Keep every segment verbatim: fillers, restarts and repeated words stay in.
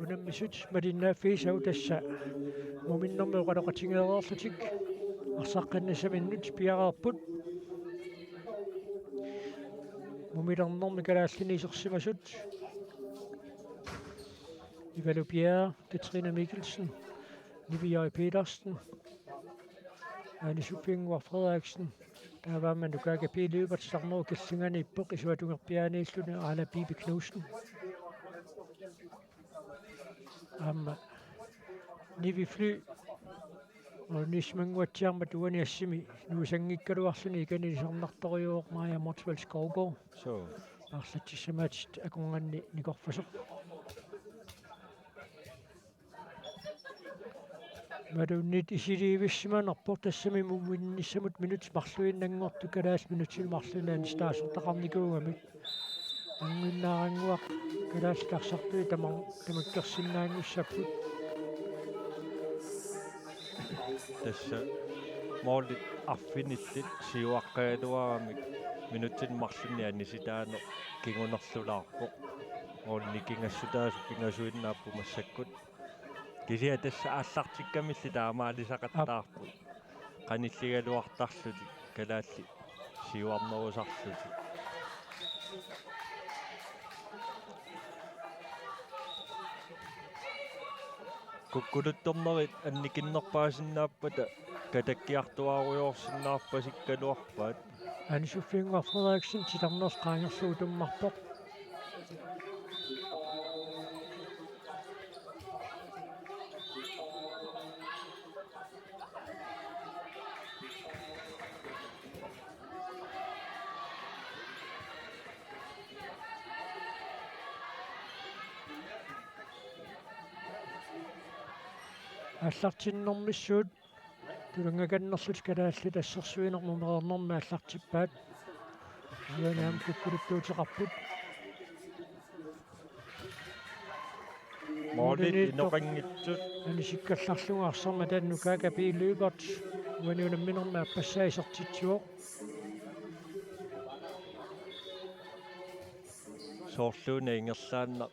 Unammisut malinnaaffigisavut, tassa muminnermi oqaloqatigeereerlutik arsaqqinnissaminut piareerput. Mumilernermi kalaallinit isersimasut Ivalu Bjerre, Katrine Mikkelsen, Nivi J. Petersen, Ane Sofie Ngua Frederiksen, taava aamma Nukaaka P. Lyberth, Sarnerup Killinganiippoq, isuatungerpiaaniilluni Aala Piipi Knudsen. Aamma Nivi Fly unammisumannguatsiarmat uani assimi nuisanngikkaluarluni ikani ilisarnartorujuuvoq Maja Motzfeldt Skovgaard. Suu. Paarlatsissamaatitut akornanni nikorfasoq. Imaluunniit isiliivissimanerpoq, tassami muminnissamut minutsit marluinnanngortut kalaallit minutsinut marlunnik anissitaasortaqarnikuugamik. Anguinnaarannguaq kalaallit arsartuit tama-, tamakkersinnaanngussapput. Tassa målit arfinillit siuaqqagaluaramik minutsinut marlunnik anissitaaneq kingunerlulaarpoq. Målit nikingassutaasut pingasuinnaapput massakkut. Kisianni tassa aallartikkamilli taamaalisaqattaarput. Qanilligaluartarlutik kalaallit siuarnerusarlutik. Kukkuluttornerit annikinnerpaasinnaappata katakkiartuaarujoorsinnaarpasikkaluarpaat. Ane Sofie Ngua Frederiksen titarnersut qaangerlugu tummarpoq. Aallartinnermissuit tulungakannerlutik kalaallit assersuinermut meernermi aallartippaat. Uani aamma kukkuluttuuteqarput. Målit inoqanngitsut. Anisikkallarlugu arsarmat Nukaaka P. Lyberth uani unamminermi aappassaa isertitsivoq. Soorluuna ingerlaannaq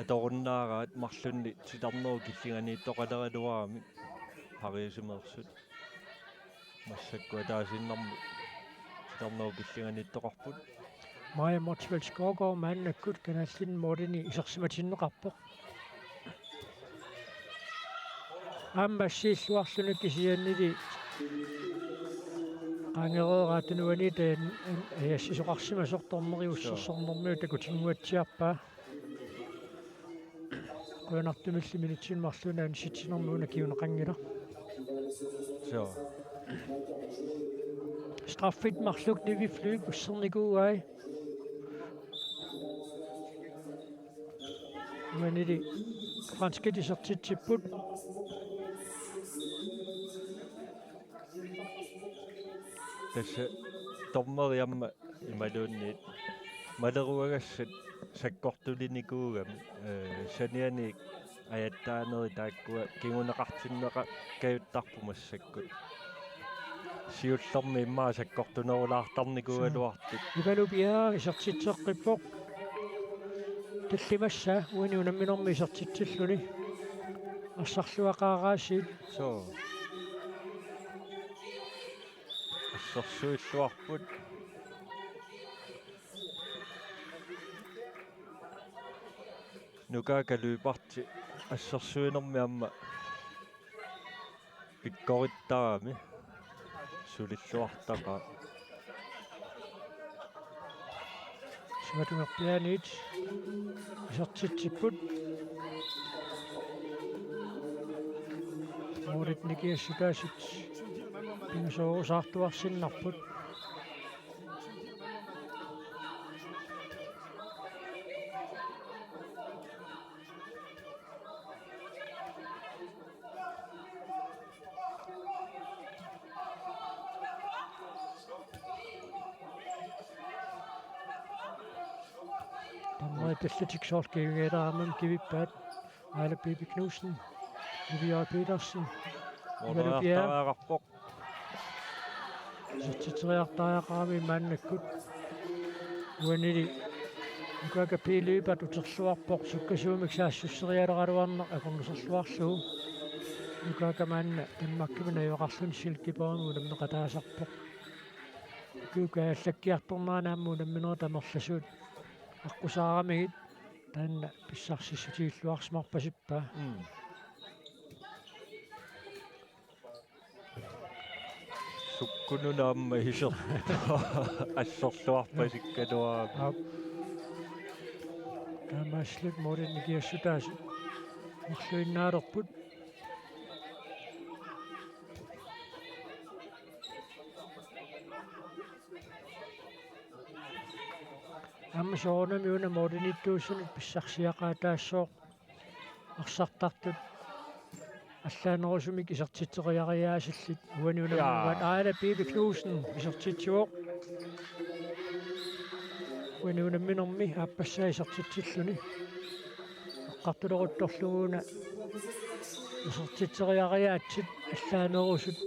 atorunnaaraat marlunnik titarnerup killinganiittoqaleraluaramik Pariisimeersut. Massakkut ataasiinnarmut titarnerup killinganiittoqarput. Maja Motzfeldt Skovgaard maannakkut kalaallinut målinik isersimatinneqarpoq. Aamma assiilluarluni kisiannili qaangereeraat tunuaniit ajassisoqarsimasoq, dommeri ussersornermigut takutinnguatsiarpaa. Qujanartumilli minutsinut marlunnik anissitsinermi una kinguneqanngilaq. Suu. Straffit marluk Nivi Fly ussernikuuai. Uanili franskit isertitsipput. Tassa dommeri aamma imaluunniit maleruagassat sakkortulinikuugami, ee, sanianiit ajattaanerit taakkua kinguneqartinneqakkajuttarput massakkut. Siullermik immaqa sakkortunerulaartarnikuugaluartut. Ivalu Bjerre isertitseqqippoq. Tallimassaa uani unamminermi isertitsilluni. Arsarluaqaaraasiit. Suu. Assersuilluarput. Nukaaka Lyberth assersuinermi aamma pikkorittarami sulilluartaqaaq. Isumatungerpiaaniit isertitsipput. Målit nikingassutaasut pingasoorsaartuarsinnarput. Aamma tallatik soorlu kivigilaarmat kivippaat. Aila Pipi Knudsen, Niviaq Petersen, Ivalu Bjerre. Moorniartariaqarpoq. Isertitseriartariaqarami maannakkut. Uanili Nukaaka P. Lyberth uterluarpoq sukkasuumik saassusserialeraluarneq akornuserluarlugu. Nukaaka maanna Danmarkimut najugaqarluni Silkeborgimut unammeqataasarpoq. Nukaaka allakkiartornerani aamma unamminerit amerlasuut aqqusaaramigit taanna pissarsissutigilluarsimarpasippaa. Mm. Sukkununa aamma iser-, assorluarpasikkaluarami. Aap. Taamaasilluni målit nikingassutaasut marluinnaalerput. Aamma soorunami una målimiittuusunut pissarsiaqaataassooq arsartartut allaanerusumik isertitseriariaasillit uani unamminerugaat. Jaa. Aila Pipi Knudsen isertitsivoq. Uani unamminermi aappassaa isertitsilluni. Eqqartuleruttorlugu una isertitseriariaatsit allaanerusut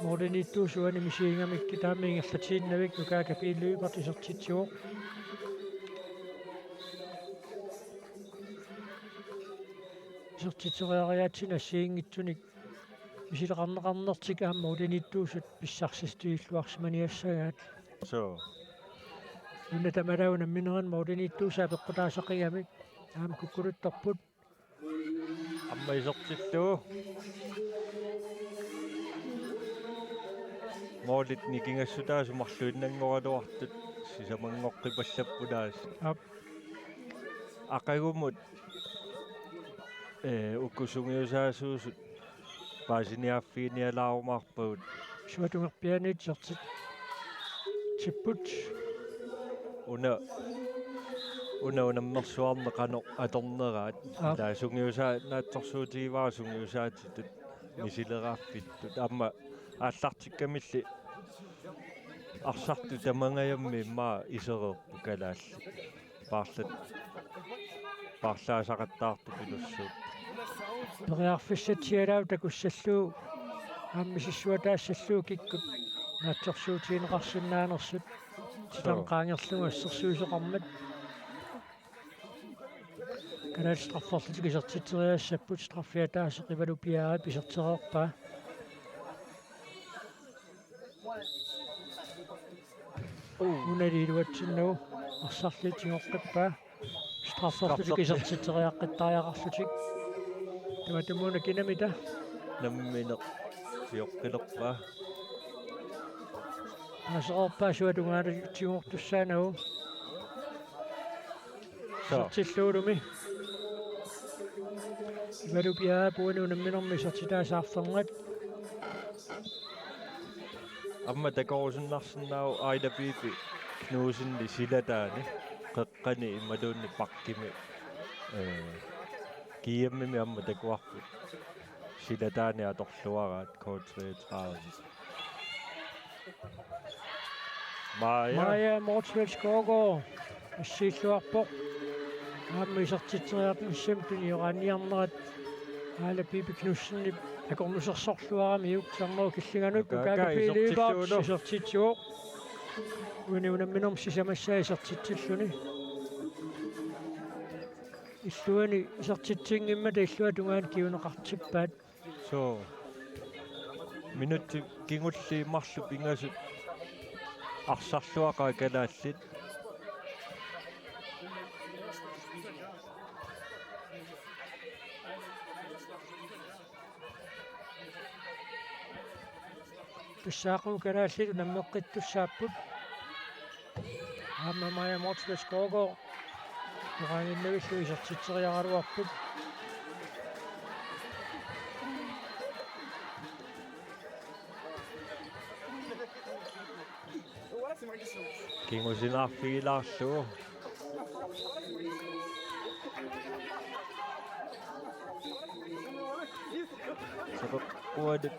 målimiittuusut uani misigigamikkit taama ingerlatiinnavik Nukaaka P. Lyberth isertitsivoq. Isertitseriariaatsit assigiinngitsunik misileqarneqarnertik aamma målimiittuusut pissarsissutigilluarsimaniassagaat. Suu. Una tamalauna unamminerani målimiittuusaa peqqutaasaqigami aamma kukkuluttorput. Aamma isertillugu. Målit nikingassutaasut marluinnanngoraluartut sisamanngoqqipallapput aasiit. Aap. Aqagumut, ee, uku sungiusaasuusut paasiniaaffiginialaarumaarpagut. Suatungerpiaaniit isertitsipput. Una, una unammersuarneq qanoq atorneraat. Aap. Taava sungiusaa-, naatsorsuutigivara sungiusaatitut misileraaffitut. Aamma aallartikkamilli arsartut tamangajammik immaqa isereerput kalaallit. Paarlat-, paarlaasaqattaartut pilussuupput. Periarfissatsialaavoq takussallugu aamma misissuataassallugu kikkut naatsorsuutigineqarsinnaanersut. Suu. Titarneq qaangerlugu assersuisoqarmat. Kalaallit strafferlutik isertitseriassapput, straffi ataaseq Ivalu Bjerrep isertereerpaa. Unali iluatsinnagu arsarli tigoqqippaa. Strafferlutik isertitseriaqqittariaqarlutik. Tamatumuuna kinamita? Nammineq sioqqilerpaa. Paasereerpaa suatungaani tigortussaanagu. Suu. Isertillugu. Ivalu Bjerrep uani unamminermi isertitaasa arfernat. Aamma takorusunnarsinnaavoq Aila Pipi Knudsenip silataani, qeqqani imaluunniit bakkimi, ee, G M-imi aamma takuarput. Silataani atorluaraat K treogtredive. Maja. Maja Motzfeldt Skovgaard assiilluarpoq. Aamma isertitseriarnissamut tunioraanniarnerat Aila Pipi Knudsenip akornusersorluaramiuk. Sarnero killinganut Nukaaka Nukaaka P. Lyberth isertillugu. Isertitsivoq. Uani unamminermi sisamassaa isertitsilluni. Illuani isertitsinngimmat illuatungaani kinguneqartippaat. Suu. Minutsit kingulliit marluk pingasut arsarluaqaat kalaallit. Tassa aqagu kalaallit unammeqqittussaapput. Aamma Maja Motzfeldt Skovgaard oqaannginnavillugu isertitseriaraluarput. Kingusinaarfigilaarlugu. Seqeqqualu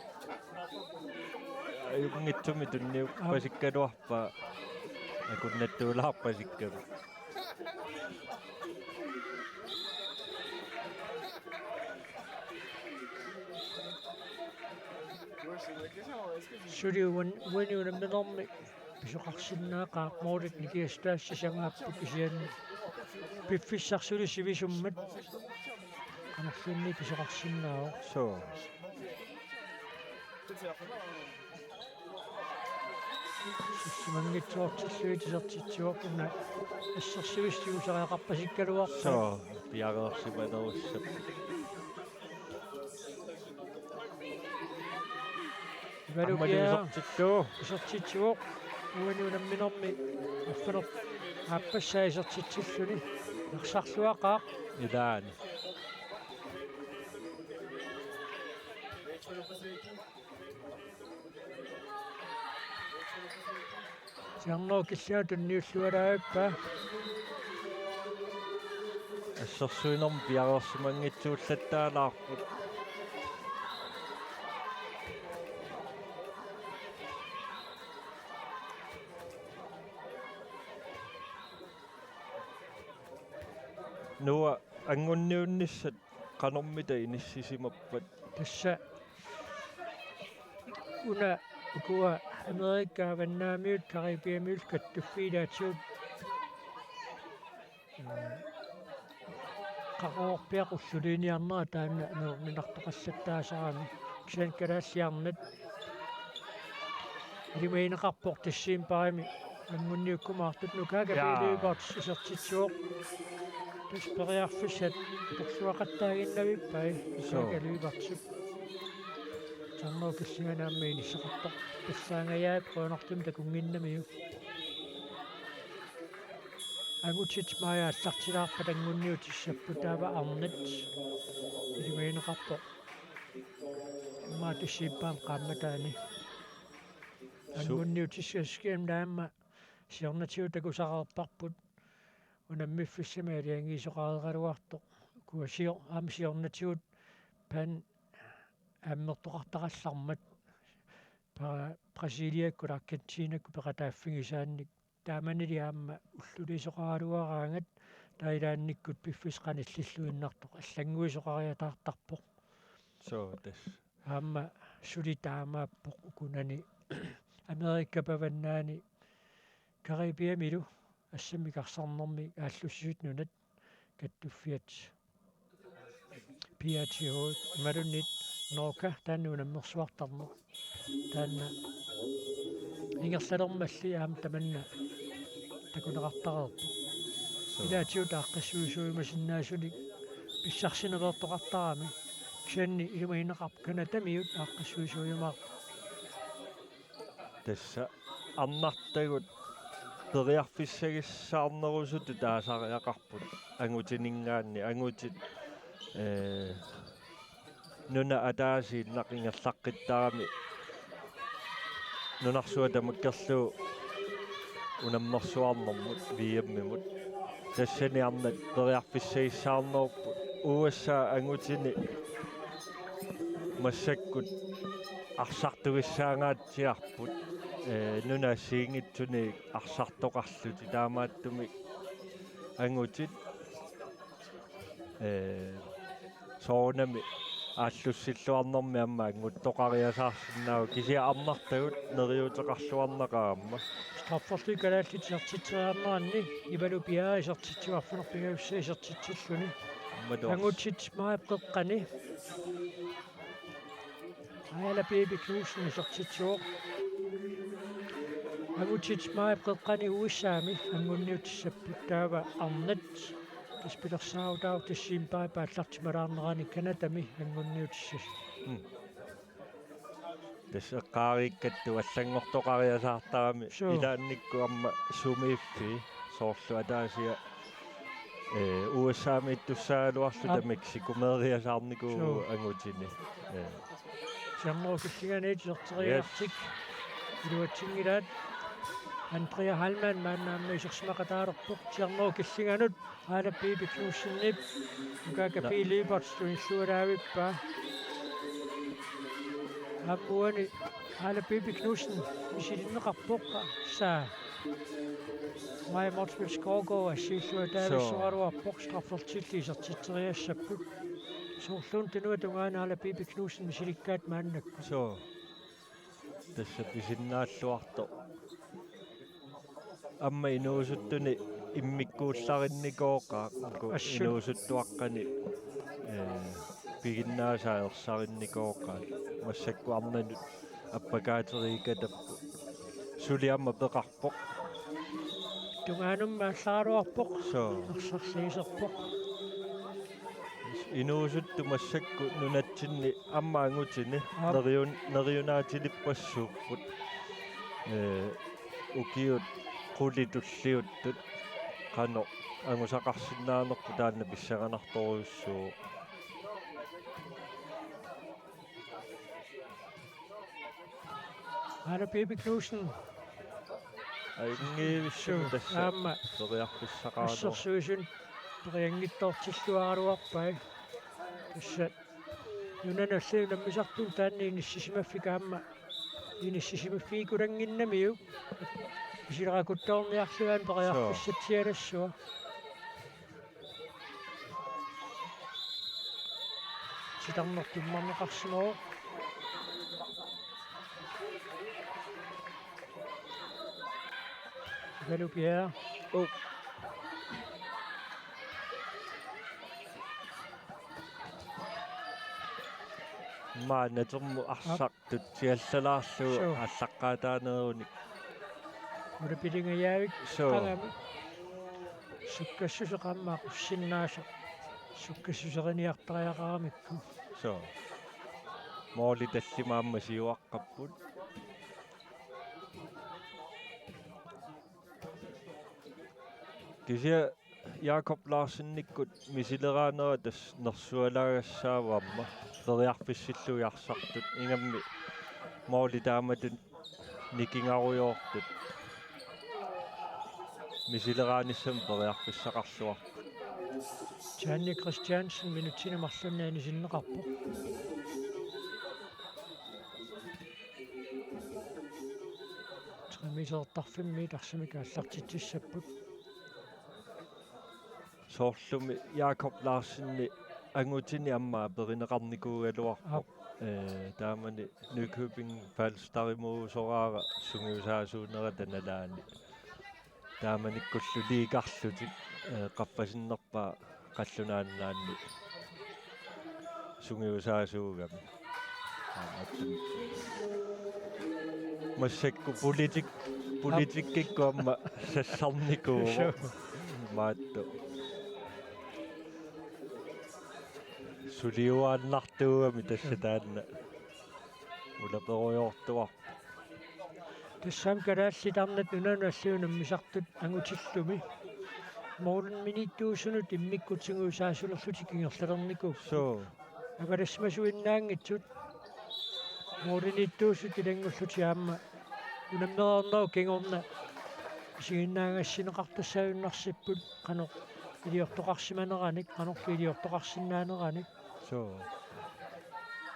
ajunngitsumik tunniuppasikkaluarpaa akunnattuulaarpasikkami. Suli uan-, uani unamminermi pisoqarsinnaaqaaq, målit nikingassutaasut sisangaapput kisianni piffissaq suli sivisummat qanorluunniit pisoqarsinnaavoq. Suu. Sussumanngitsoortillugu isertitsivoq, una assersuisut tigusariaqarpasikkaluarput. Suu, piareersimanerussappat. Ivalu Aammalu Bjerre isertittuuvoq. Isertitsivoq. Uani unamminermi arfineq-, aappassaa isertitsilluni. Narsarluaqaaq. Ilaani. Tiernerup Killinganut tunniulluarpaa. Assersuinermi piareersimanngitsuullattaalaarput. Noah, anguniunnissaat qanormita inissisimappat? Tassa una ukua Amerikap avannaamiut Caribeamiut kattuffiit ilaatigut, ee, qaqugorpiaq ulluliiniarnera taanna nuerninartoqallattaasarami, kisianni kalaalliarnat ilimagineqarpoq decembarimi anguniukkumaartut. Nukaaka Jaa. P. Lyberth isertitsivoq. Tassa periarfissat atorluaqattaaginnavippai Suu. Nukaaka Lyberthip. Tiernerup Killinganut aamma inissaqartoq. Tassaangajaat qujanartumik takunnginnamiuk. Angutit maajat aallartilaarpata anguniutissapput, taava arnat ilimagineqarpoq. Immaqa decembarip qaammataani. Su- Anguniutissaskiam taama siornatigut takusaqarparput. Unammiffissamik aalajangiisoqareeraluartoq. Ukua sior-, aamma siornatigut Pan Ammertoqartarallarmat Bra-, Brasiliakkut Argentinakkut peqataaffigisaannik. Taamanili aamma ulluliisoqaraluaraangat, taava ilaannikkut piffissaq qanillilluinnartoq allannguisoqariataartarpoq. Suu, tassa. Aamma suli taamaappoq ukunani Amerikap avannaani Caribeamilu assammik arsarnermik aallussisut nunat kattuffiat P A T H imaluunniit Norca, taanna unammersuartarneq. Taanna ingerlalermalli aamma tamanna takuneqartareerpoq. Suu. Ilaatigut aaqqissuisuujumasinnaasunik pissarsinertoqartarami. Kisianni ilimagineqarpoq Canadamiut aaqqissuisuujumaarput. Tassa arnartagut periarfissagissaarnerusutut taasariaqarput angutininngaanniit, angutit, ee, nunat ataasiinnaq ingerlaqqittarami nunarsuaq tamakkerlugu unammersuarnermut V M-imut. Tassani arnat periarfissagissaarnerupput. U S A angutini massakkut arsartugissaangaatsiarput, ee, nunat assigiinngitsunik arsartoqarlutik, taamaattumik angutit, ee, soorunami aallussilluarnermi aamma anguttoqariasaarsinnaavoq, kisianni arnartagut neriuuteqarluarnaqaaq aamma. Strafferli kalaallit isertitseriarneranni Ivalu Bjerre isertitsivoq, arfineq-pingajussaq isertitsilluni. Aamma tuas. Angutit maajip qeqqani Aala Piipi Knudsen isertitsivoq. Angutit maajip qeqqani U S A-mi anguniutissapput, taava arnat tassa pilersaarutaavoq decembarip aallartimalaarnerani Canadami anguniutissasut. Mm. Tassa eqqaariikkattut allanngortoqariasaartarami. Suu. Ilaannikkut aamma sumiiffii soorlu ataasiaq, ee, U S A-miittussaagaluarluta Aap. Mexicomeeriasaarnikuuvoq Suu. Angutini. Ee. Tiernerup Killinganiit iserteriartik. Yes. Iluatsinngilaat. Andrea Heilmann maanna aamma isersimaqataalerpoq. Tiernerup Killinganut Aala Piipi Knudsenip Nukaaka Na- P. Lyberth tunilluaraavippaa. Aamma uani Aala Piipi Knudsen misilinneqarpoq, saa. Maja Motzfeldt Skovgaard assiilluataavissoraluarpoq, straffertillit isertitseriassapput. Soorluuna tunuata tungaanut Aala Piipi Knudsen misilikkaat maannakkut. Suu. Tassa pisinnaalluartoq. Aamma inuusuttuni immikkuullarinnikuugaat, uku Assut. Inuusuttuaqqani, eh, piginnaasaat ersarinnikuugaat. Massakkut arnanut appakaateriikatapput. Suli aamma peqarpoq. Tungaanummi aallaraluarpoq. Soo. Ersarsiiserpoq. Inuusuttut massakkut nunatsinni aamma angutini. Aap. Neriun-, neriunaatilippassaapput. Eh, ukiut qulit tulliuttut qanoq angusaqarsinnaanerput taanna pissanganartorujussuuvoq. Aana Pipi Knudsen. Ajunngivissumik. Suu, tassa aamma periarfissaqaraluarpoq. Assersuisut perianngitsoortilluaraluarpai. Tassa nunanut allanut unammisartuni taanna inissisimaffik aamma inissisimaffigikulanngimmat. Isileraakuttoorniarlugu aana periarfissatsialassuaq. Titarneq tummarneqarsimavoq. Galupiaa. Oh. Maanna termu arsaq. Tutsiallalaarlugu. Suu. Aallaqqaataanerunik. Ulapilingajavik. Suu. Qangami. Sukkassuseq aamma aqussinnaasoq. Sukkassuseriniartariaqaramikku. Suu. Måli tallimat aamma siuaqqapput. Kisianni Jakob Larsenikkut misileraanera tassa nersualaagassaavoq aamma. Periarfissillugu arsartut ingammik måli taamatut nikingarujoortut. Misileraanissamut periarfissaqarluarput. Janne Christiansen minutsinik marlunnik anisinneqarpoq. Tre metertarfimmi tarsimik aallartitsissapput. Soorlumi Jakob Larsenip angutini aamma aperineqarnikuugaluarpoq. Aap. Eh, taamani Nykøbing Falsterimut soraara sungiusaasuunerata nalaani. Taamanikkullu liigarlutik, eh, qaffasinnerpaaq qallunaannaanni sungiusaasuugami. Aamma massakkut politik-, politikkikkut aamma sassarnikuuvoq. Suu. Maattoq. Suliuaannartuugami tassa taanna. Ulaperujoortuarpoq. Tassami kalaallit arnat nunanut allanut unammisartut angutillumi. Målminiittuusunut immikkut sungiusaasulerlutik ingerlalernikuupput. Suu. Avalassimasuinnaanngitsut. Målminiittuusut ilanngullutik aamma unammereernerup kingorna isiginnaagassineqartassaajunnaarsipput qanoq iliortoqarsimaneranik, qanorlu iliortoqarsinnaaneranik. Suu.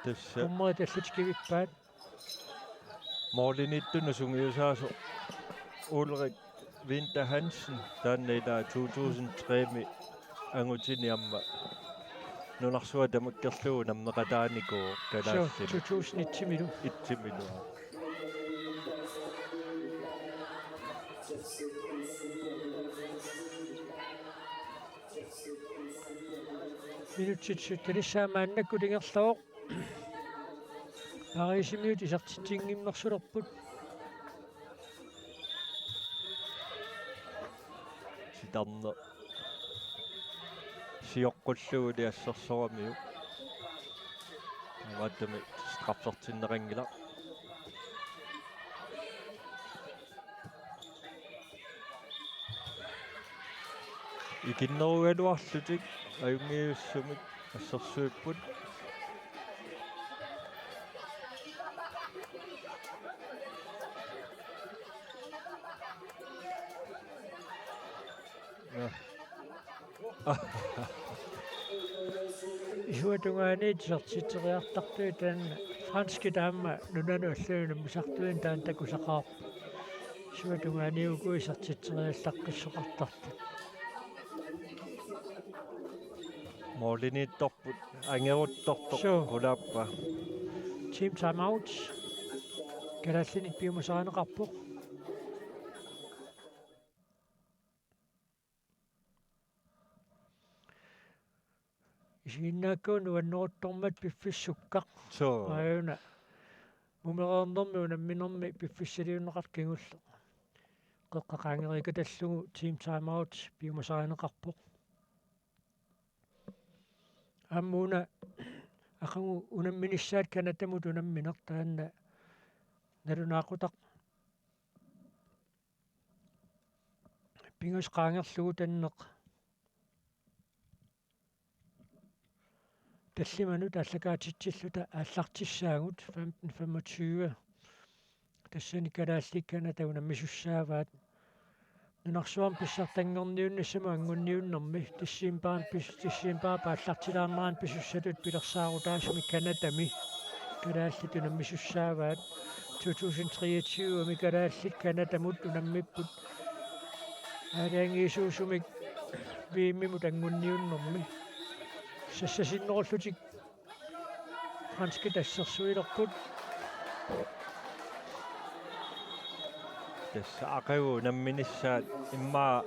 Tassa. Dommerit allat kivippaat. Målminiittunut sungiusaasoq Ulrik Winther Hansen, taanna ilaa to tusind tre-mi angutini aamma nunarsuaq tamakkerlugu unammeqataanikuuvoq kalaallinut. Suu, to tusind et-imilu. Et-imilu. Minutsit syttenissaat maannakkut ingerlavoq. Parisimiut isertitsinnginnersulerput. Titarneq sioqqullugulu assersoramiuk. Taamaattumik straffertinneqanngilaq. Ikinnerugaluarlutik ajunngivissumik assersuipput. Ja. Isuata tungaani isertitseriartartut taanna franskit aamma nunanut allanut unammisartuinnaq taanna takusaqaaq. Isuata tungaani uku isertitseriallaqqissoqartartut. Målminiittorput angeruttortoq. Suu. Qulaappa. Team timeout. kalaallinit piumasarineqarpoq. Isiginnaakkagut nuanneruttormat piffissaq sukkaq. Suu. Aajuna. Mumereernermi unamminermi piffissaliunneqartoq kingulleq. Qeqqa qaangerikatallugu team timeout piumasarineqarpoq. Aamma una aqagu unamminissaat Canadamut unammineq taanna nalunaaqutaq. Pingasut qaangerlugu tanneq. Tallimanut aallakaatitsilluta aallartissaagut femten femogtyve. Tassani kalaallit Canada unammisussaavaat. Nunarsuarmi pissartanngorniunnissamut anguniunnermi decembarimi pis-, decembarip aallartilaarnerani pisussatut pilersaarutaasumik Canadami kalaallit unammisussaavaat. To tusind treogtyve-mi kalaallit Canadamut unammipput. Aalajangiisuusumik V M-imut anguniunnermi. Sassasinnerullutik franskit assersuilerput. Tassa aqagu unamminissaat immaqa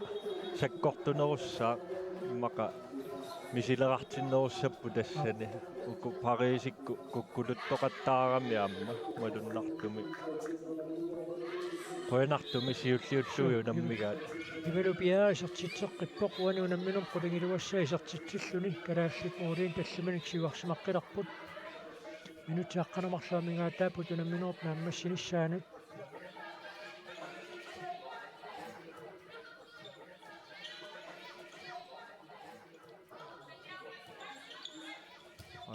sakkortunerussaaq, immaqa misilerartinnerussapput tassani. Uku Parisikkut kukkuluttoqattaarami aamma malunnartumik. Qujanartumik siulliullugit unammigaat. Ivalu Piaa isertitseqqippoq, uani unamminermi qulingiluassaa isertitsilluni, kalaallit målinik tallimanik siuarsimaqqilerput. Minutsit aqqaneq-marluk amigaataapput unamminerup naammassinissaanut.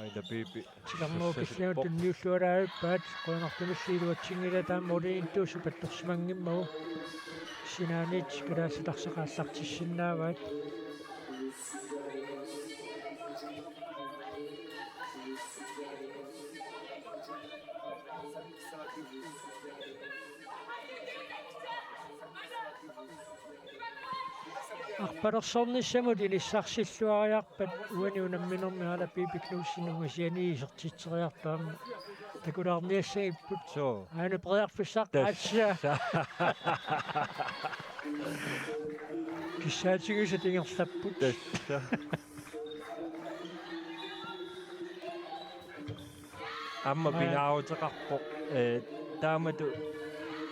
Aila Piipi. Titarnerup killingata tunniullualaarpaat, qujanartumilli iluatsinngilaq, taava målimiittuusoq pattorsimanngimmagu sinaaniit kalaallit arsaq aallartissinnaavaat. Arpalersornissamut inissarsilluariarpat uani unamminermi Aila Piipi Knudsen ungasiani isertitseriartoq aamma takulaarniassagipput. Suu. Aana periarfissaq. Tassa. Aatsaat. Kissaatigisat ingerlapput. Tassa. Aamma pingaaruteqarpoq, eh, taamatut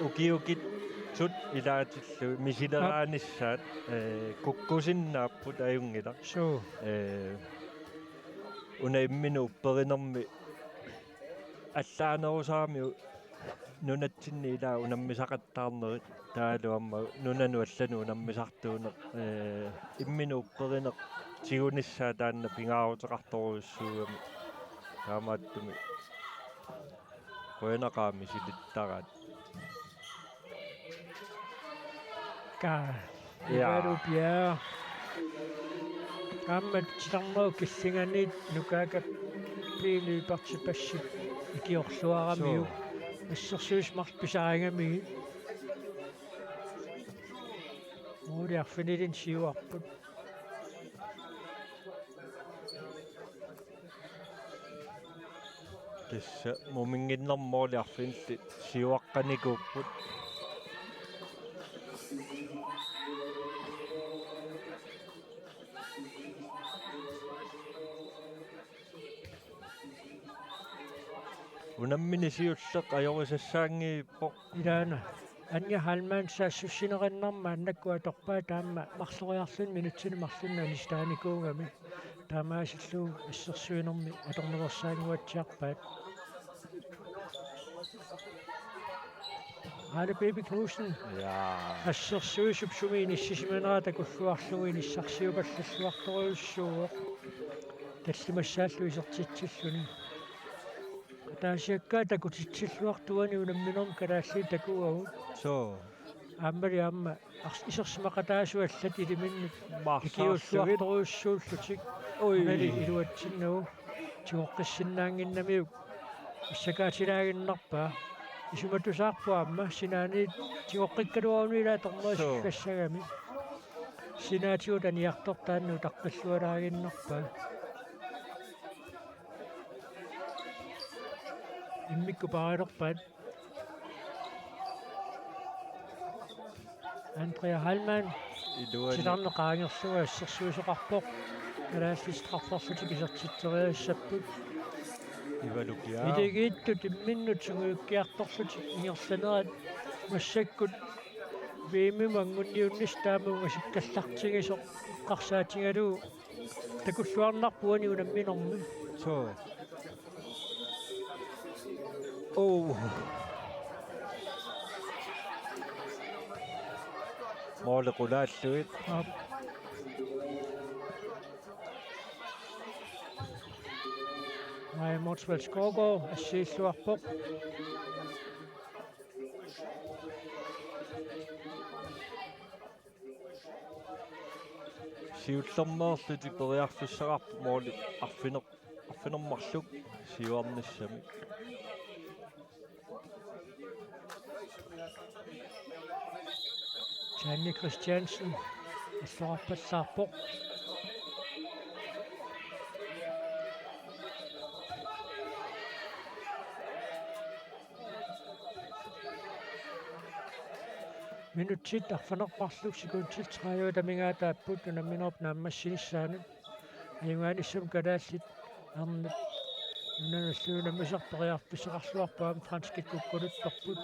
ukiukitsut ilaatillugit misileraanissaat, eh, kukkusinnaapput ajunngilaq. Suu. Eh, una imminut upperinermi allaanerusarami u-, nunatsinni ilaa unammisaqattaarnerit taavalu aamma nunanut allanut unammisartuuneq, eh, imminut upperineq tigunissaa taanna pingaaruteqartorujussuugami. Taamaattumik qujanaqaaq misilittaraat. Ka. Ja. Ivalu Piaa. Aamma titarnerup killinganiit Nukaaka P. Lyberthip assip ikiorluaramiuk. Suu. Assersuisut marluk pisarigamigit. Måli arfinilinni siuarput. Tassa muminnginnermi måli arfinillit siuaqqanikuupput. Unammineq siulleq ajorisassaanngippoq. Ilaana. Anja Heilmann saassussineqarnermi maannakkut atorpaa, taama marloriarluni minutsini marlunni anistaanikungami. Taamaasillugu assersuinermi atorneqarsaannguatsiarpaat. Aala Piipi Knudsen. Ja. Assersuisup sumi inissisimanera takulluarlugu inissarsiupallalluartorujussuuvoq. Tallimassaallu isertitsilluni. Ataasiakkaat takutitsilluartut uani unamminermi kalaallit takuagut. Suu. Aammali aamma ars-, isersimaqataasut allat iliminnik marsaarsugit. Ikiulluartorujussuullutik. Ui. Unali iluatsinnagu tigoqqissinnaannginnamiuk assakaatilaaginnarpaa. Isumatusaarpoq aamma sinaaniit tigoqqikkaluaruni ilaa tornerisikkassagami. Sinaatigut aniartortaanni utaqqillualaaginnarpaa. Immikkut paarilerpaat. Andrea Heilmann. Iluani. Titarneq qaangerlugu assersuisoqarpoq. Kalaallit strafferlutik isertitseriassapput. Ivalu Bjerre. Iligiittut imminnut sungiukkiartorlutik ingerlanerat massakkut V M-imut anguniunnissaa taama ungasikkallartigisoq eqqarsaatigalugu takulluarnarpoq uani unamminermi. Suu. Oh. Måli qulaallugit. Aap. Maja Motzfeldt Skovgaard assiilluarpoq. Siullermeerlutik periarfissaqarput måli arfiner-, arfineq-marluk siuarnissamik. Janne Christiansen, assorarpallaarpoq. Minutsit arfineq-marluk sekundit tredive amigaataapput unamminerup naammassinissaanut. Ajugaanissami kalaallit arnat nunanut allanut unammisaq periarfissaqarluarpoq aamma franskit kukkuluttorput.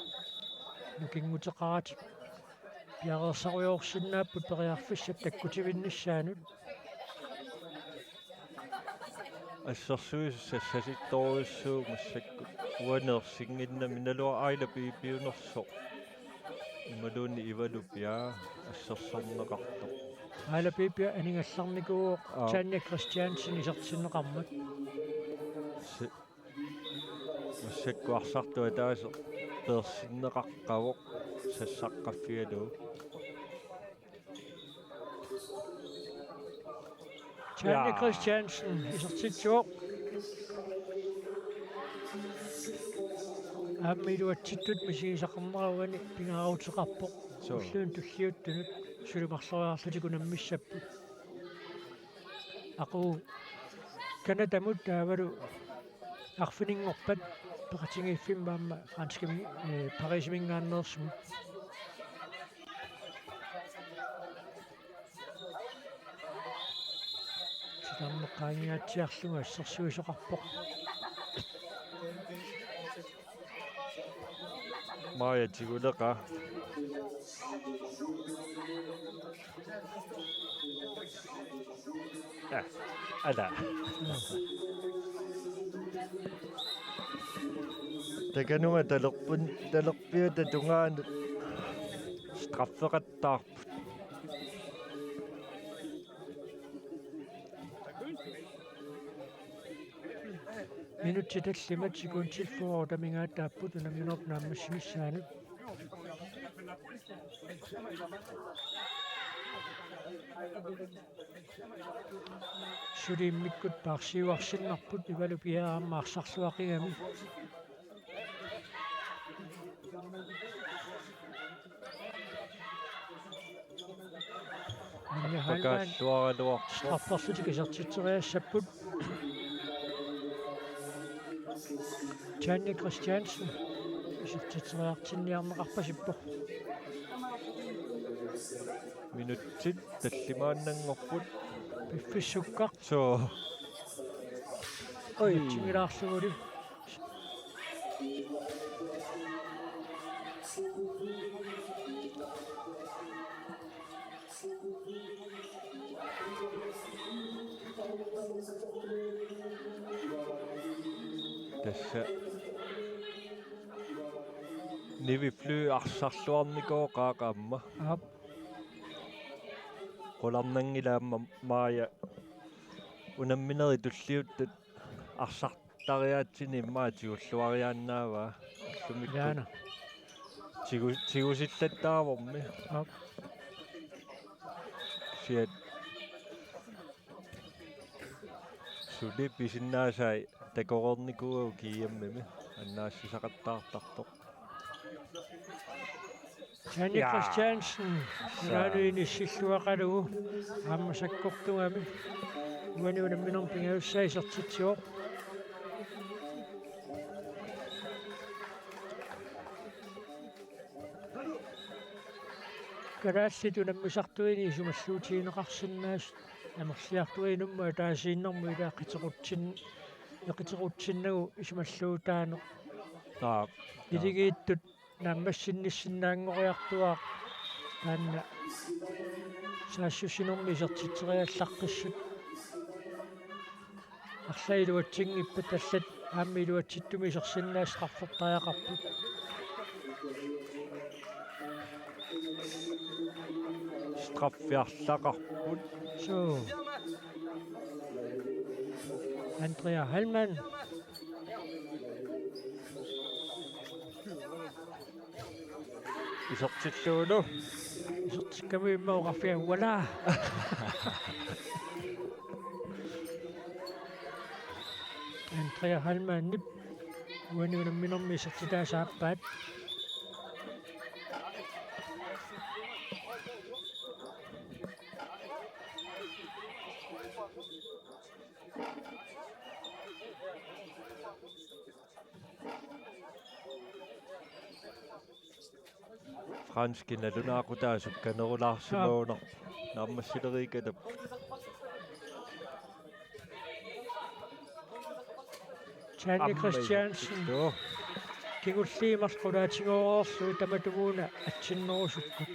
Nukinguteqaratik piareersarujussuusinnaapput periarfissap takkutivinnissaanut. Assersuisut sassasittorujussuuvoq massakkut. Uaneersinnginnami naluara Aila Pipiunersoq. Imaluunniit Ivalu Bjerre assersorneqartoq. Aila Pipi anigallarnikuuvoq. Aap. Tanja Christiansen isertinneqarmat. Se-, massakkut arsartup ataaseq peersinneqaqqavoq sassaqqaffigalugu. Tanja Jaa. Christiansen isertitsivoq. Aamma iluatsittut misigisaqarnera uani pingaaruteqarpoq. Suu. Ulluinnut tulliuttunut suli marloriarlutik unammissapput. Aqagu Canadamut taavalu arfininngorpat peqatigiiffimmut aamma franskimi, eh, Parisiminngaanneersumut. Titarneq qaangingaatsiarlugu assersuisoqarpoq. Maja tiguleqaa. Ja, ala. Takanunga talerpun-, talerpiata tungaanut straffeqattaarput. Minutsit tallimat sekundit fyrre amigaataapput unamminerup naammassinissaanut. Suli immikkut paarsiivarsinnarput Ivalu Bjerre aamma arsarluaqigami. Anja Heilmann. Pakaalluaraluarpoq. Strafferlutik isertitseriassapput. Tanja Christiansen isertitseriartinniarneqarpasippoq. Minutsit tallimaannanngorput. Piffissukkaq. Suu. Oj. Minutsingilaarlugulu. Tassa Nivi Fly arsarluarnikooqaaq aamma. Aap. Qularnanngilaq aamma Maja unamminerit tulliuttut arsartariaatsini immaqa tigulluariaannaavaa. Ullumikkut. Jaana. Tigu-, tigusillattaavormi. Aap. Siat. Suli pisinnaasai takoreernikuuagut G M-imi annaassisaqattaartartoq. Tanja Jaa. Christiansen, Saa. Nunanut inissilluaqalugu, aamma sakkortugami. Uani unamminermi pingajussaa isertitsivoq. Kalaallit unammisartuini isumalluutigineqarsinnaasut amerliartuinnarmut ataasiinnarmut ilaa qitequtsin-, qitequtsinnagu isumalluutaaneq. Aap. Iligiittut naammassinnissinnaanngoriartuaat taanna saassussinermi isertitseriallaqqissut. Arlaat iluatsinngippat allat aamma iluatsittumik isersinnaasut straffertariaqarput. Straffiarlaqarput. Suu. Andrea Hallmann. Isertillugu. Isertikkami imma oqarfiga uala. Andrea Hallmannip uani unamminermi isertitaa saappaat. Franskit nalunaaqutaasoq kanerulaarsimagunarpoq. Naammassileriikkaluarpoq. Janni Aamma Christiansen. Joo. Kingulliit marluk qulaatigoorlugit tamatumuuna atsinnerusukkut.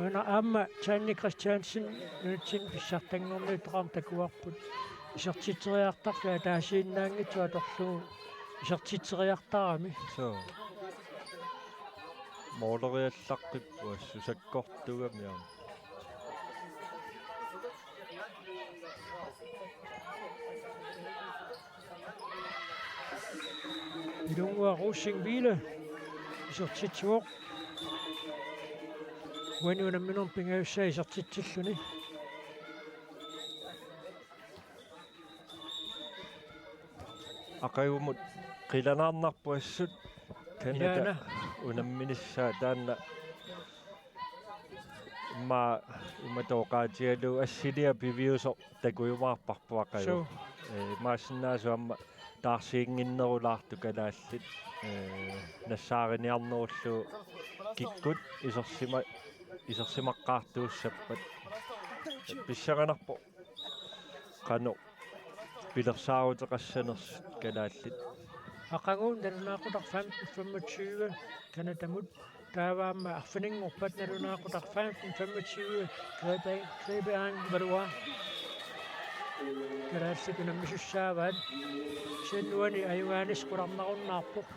Una aamma Janni Christiansen nunatsinni pissartanngorniuttoqarmat takuarput. Isertitseriartarluni ataasiinnaanngitsoq atorlugu isertitseriartarami. Suu. Mooleriallaqqippoq assut sakkortugami aamma. Ilunnguaq Rosing Wille isertitsivoq. Uani unamminermi pingajussaa isertitsilluni. Aqagumut qilanaarnarpoq assut Canada. Ilaana. Unamminissaa taanna. Immaqa imatut oqaatigalugu assiliaq piviusoq takujumaarparput aqagu. Suu. Ee, imaassinnaavoq aamma taarsiinnginnerulaartut kalaallit. Ee, nassaariniarnerullugu kikkut isersima-, isersimaqqaartuussappat. Pissanganarpoq qanoq pilersaaruteqassanersut kalaallit. Aqagu nalunaaqutaq femten femogtyve Canadamut, taava aamma arfininngorpat nalunaaqutaq femten femogtyve Grebe-, Grebeang Valois. Kalaallit unammisussaavaat. Kisianni uani ajugaanissaq qularnarunnaarpoq.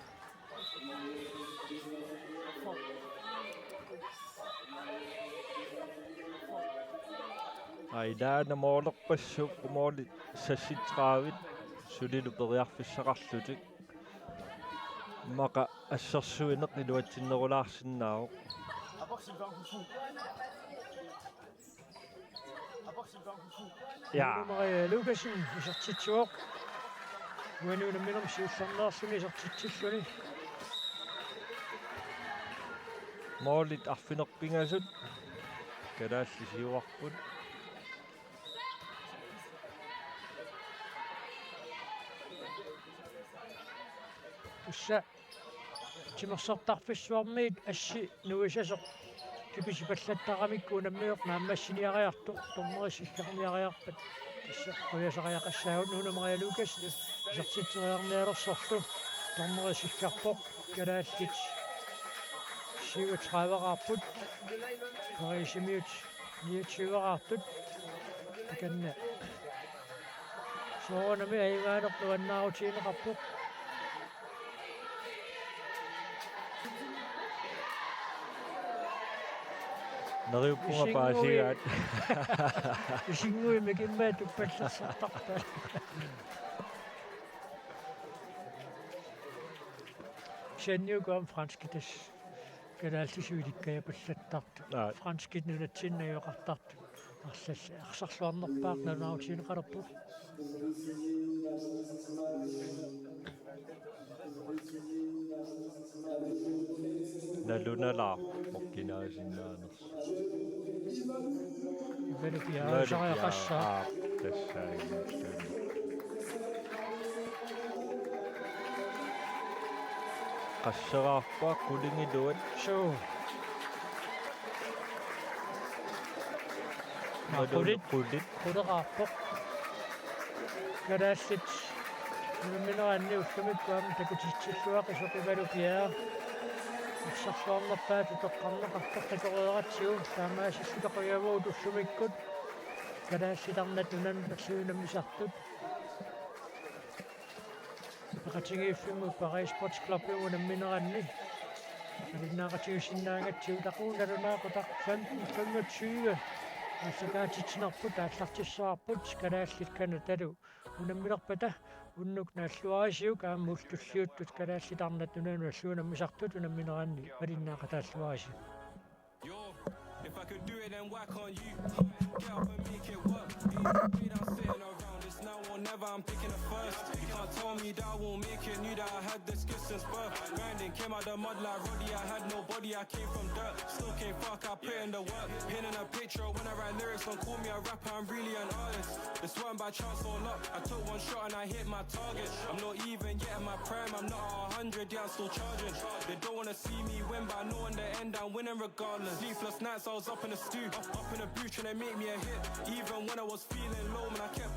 Aa, ilaana moolerpassuupput, moolit seksogtredive sulilu periarfissaqarlutik. Immaqa assersuineq iluatsinnerulaarsinnaavoq. Ja. Maria Lukassen isertitsivoq. Uani unamminermi siullernerluni isertitsilluni. Moolit arfineq-pingasut kalaallit siuarput. Tassa timersortarfissuarmiit assi nuisasoq kipisipallattaramikku unammineq naammassiniariartoq, dommerit sikkerniariarpat. Tassa qujasariaqassaagut. Una Maria Lukassen isertitseriarnialersorlu dommerit sikkerpoq. Kalaallit syvogtredive-raarput. Pariisimiut niogtyve-raartut. Takanna soorunami ajugaaneq nuannaarutigineqarpoq. Neriuppunga paasigaat. Isinnguimik immaqa tuppallersartarpaat. Kisianni uku aamma franskit tassa kalaallisut ilikkajapallattartut. Aa. Franskit nunatsinni najugaqartartut. Arlallit arsarluarnerpaaq nalunaarutigineqalerpoq. Nalunalaarpoq kinaasinnaanersoq. Ivalu piareersariaqassaaq. Ivalu piaa-, aa, tassaaginnarluni. Qasseraarpaa qulingiluat. Suu. Qulit. Qulit. Quleqaarpoq. Kalaallit unammineranni ullumikkut aamma takutissilluaqisut Ivalu Pierre. Arsarluarnerpaatut toqqarneqartoq takoreeratsigu taamaasilluta qujavugut ullumikkut. Kalaallit Arnat Nunanut alliunammisartut. Peqatigiiffimmut Paris Sports Clubimut unammineranni malinnaaqatigisinnaagatsigu taqugu nalunaaqutaq femten femogtyve. Aallakaatitsinerput aallartissavarput Kalaallit Canadalu unammilerpata unnuk naalluarisiuk aamma ullut tulliuttut Kalaallit Arnat Nunanut alliunammisartut unammineranni malinnaaqataalluarisi. Yo, if I could do it, then why can't you? Get up and make it work. Ain't no way that I'm sitting around. It's now or never, I'm picking the first. You can't tell me that I won't make it. Knew that I had this gift since birth. Grinding, came out the mud like Roddy. I had nobody, I came from dirt. Still came fuck, I put in the work. Painting a picture when I write lyrics. Don't call me a rapper, I'm really an artist. It's weren't by chance or luck. I took one shot and I hit my target. I'm not even yet in my prime, I'm not a hundred, yeah, I'm still charging. They don't wanna see me win, but I know in the end I'm winning regardless. Sleepless nights, I was up in the stew, up, up in the booth trying to make me a hit. Even when I was feeling low, man, I kept